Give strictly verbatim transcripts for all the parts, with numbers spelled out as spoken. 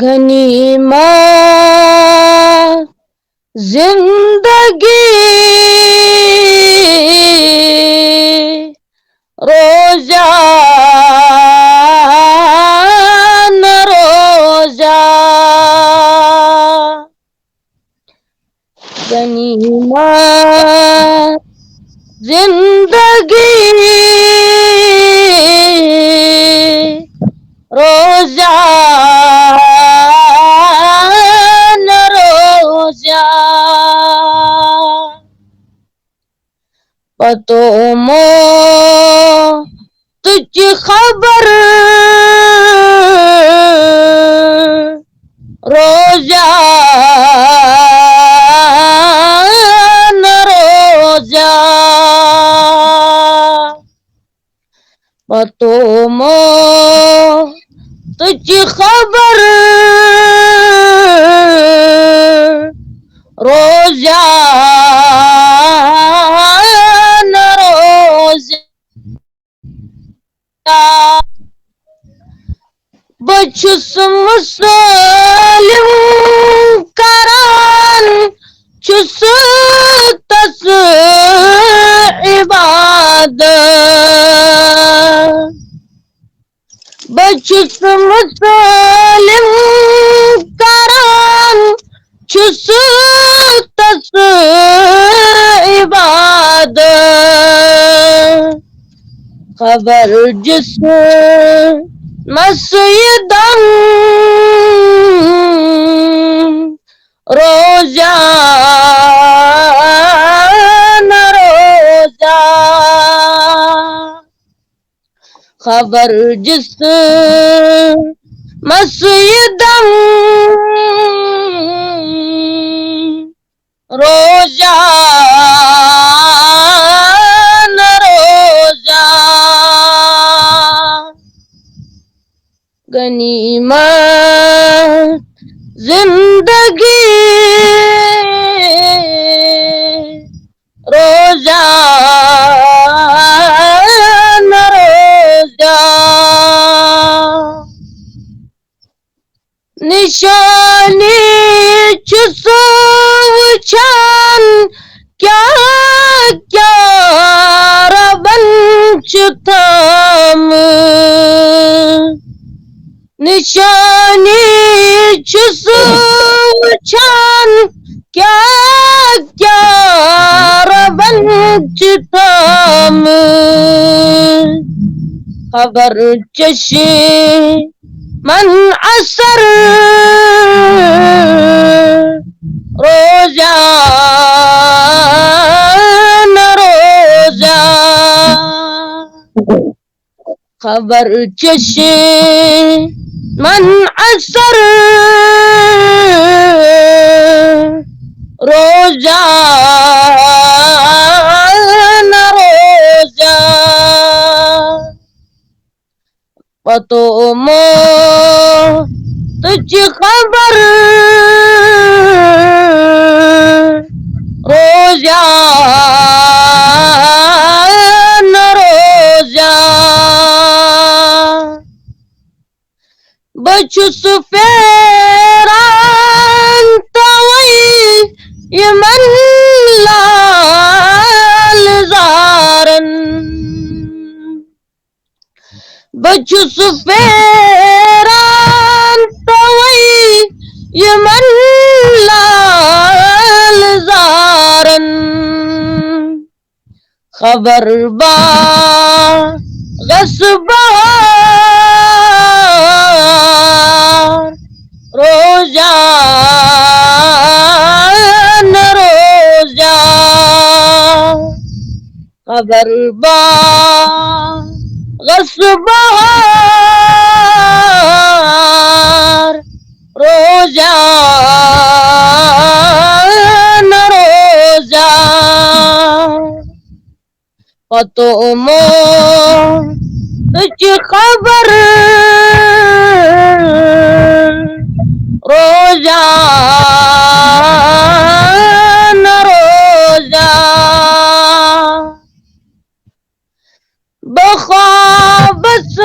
غنیمت زندگی روزہ نہ روزہ۔ غنیمت زندگی روزہ نہ روزہ۔ پتو مو تُچ خبر روزہ نہ روزہ۔ پتو مو تُچ خبر روزہ نہ روزہ۔ بہٕ چھُس مُسلِم کران، چھُس تس عبادت۔ بہٕ چھُس مُسلِم کران، چھُس تس عبادت۔ خبر جسمس یہِ دم روزہ نہ روزہ۔ خبر جسمس یہِ دم روزہ نہ روزہ۔ غنیمت زندگی روزہ نہ روزہ۔ نشانی چھُس وٕچھان، کیٛاہ کیٛاہ ربن چھُ تھٲومٕژ۔ نشانی چھُس وٕچھان، کیٛاہ کیٛاہ ربن چھِ تھٲومٕژ۔ خبر چشمن اثر روزہ نہ روزہ۔ خبر چشمن اثر روزہ نہ روزہ۔ پتو مو تُچ خبر روزہ نہ روزہ۔ بہٕ چھُس پھیران توے یِمن لال زارن۔ بہٕ چھُس پھیران توے یِمن لال زارن۔ خبر باغس بہار روزہ نہ روزہ۔ خبر باغس بہار روزہ نہ روزہ۔ پتو مو تُچ خبر روزہ نہ روزہ۔ بہٕ خوابس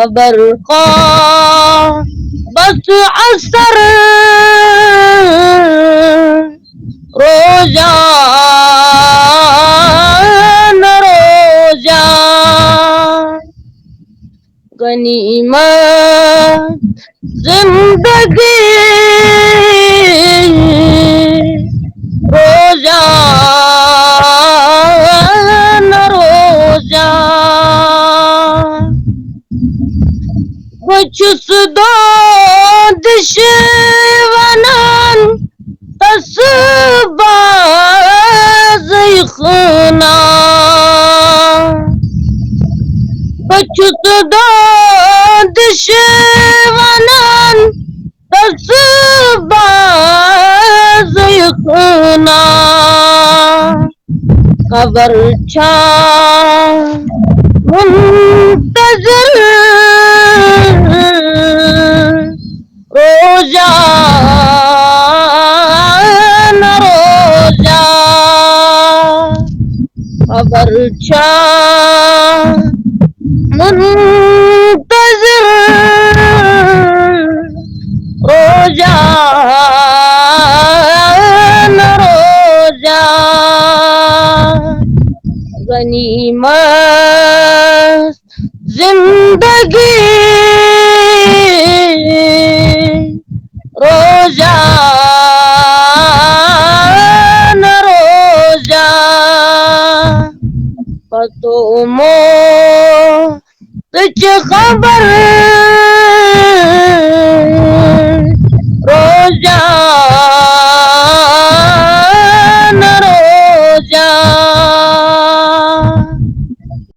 خبر کا بس اثر، روزہ نہ روزہ، غنیمت زندگی، روزہ نہ روزہ۔ بہٕ چھُس دۄد شِوَنان تَس بازٕے خانہ۔ بہٕ چھُس دۄد شِوَنان تَس بازٕے خانہ۔ خبر چھا منتظر، روزہ نہ روزہ؟ خبر چھا منتظر، روزہ نہ روزہ؟ غنیمت زندگی، روزہ نہ روزہ؟ پتو مو تُچ خبر، روزہ